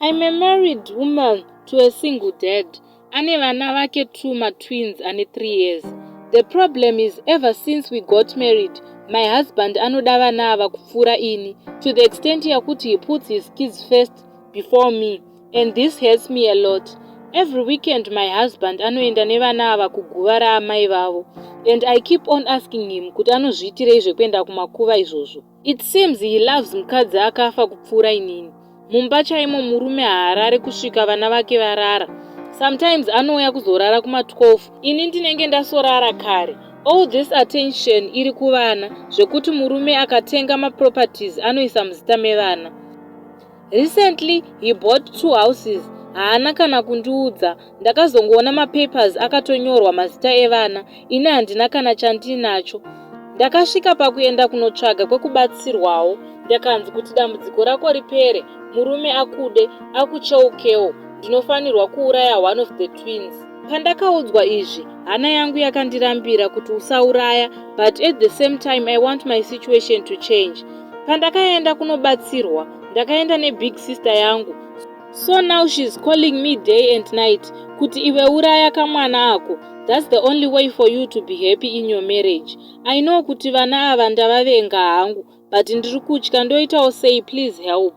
I'm a married woman to a single dad ane vana vake two matwins ane 3 years. The problem is, ever since we got married, my husband anoda vana ava kupfuura ini, to the extent yakuti he puts his kids first before me, and this hurts me a lot. Every weekend my husband anoenda nevana ava kuguva raamai vavo, and I keep on asking him kuti anozviitirei zvekuenda kumakuva izvozvo. It seems he loves mukadzi akafa kupfuura inini. Mumba chaimo murume haarari kusvika vana vake varara. Sometimes anouya kuzorara kuma12, ini ndinenge ndasorara kare. All this attention iri kuvana, zvekuti murume akatenga maproperties anoisa muzita mevana. Recently he bought two houses. Haana kana kundiudza. Ndakazongoona mapapers akatonyorwa mazita evana, ini handina kana chandinacho. Ndakasvika pakuenda kunotsvaga kwekubatsirwawo. Ndakanzi kuti dambudziko rako ripere, murume akude, akucheukewo, ndinofanirwa kuuraya one of the twins. Pandakaudzwa izvi, hana yangu yakandirambira kuti usauraya, but at the same time I want my situation to change. Pandakaenda kunobatsirwa, ndakaenda nebig sister yangu, so now she's calling me day and night kuti, "Iwe, uraya kamwana ako. That's the only way for you to be happy in your marriage." I know kuti vana ava ndavavenga hangu, but ndiri kutya. Ndoitawo sei? Please help.